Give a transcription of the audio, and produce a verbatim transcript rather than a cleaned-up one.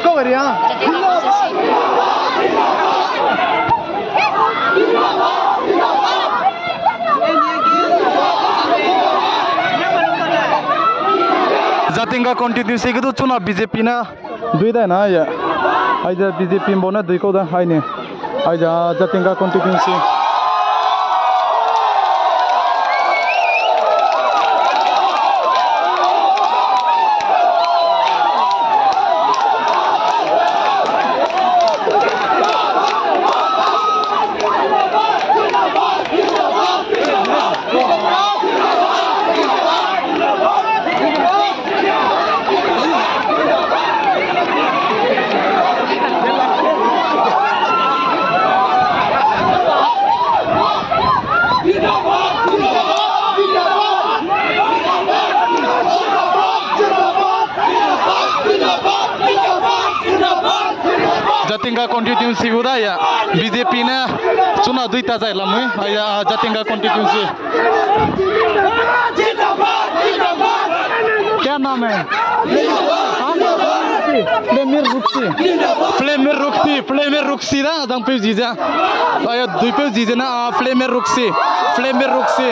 Kau area. Jatinga constituency ge du chuna B J P ne dui dai na ya. Aize B J P bau ne dui kau da, ai ni. Aize Jatinga constituency. Jatinga constituency gu da ya, B J P ne chuna dui ta zai lamui, ai, a, Jatinga constituency. Kya naam hai? Haan? Flamer Rukti. Flamer Rukti, Flamer Rukti da, zangpeu zi ze. Aya, duipeu zi ze na, a, Flamer Rukti. Flamer Rukti.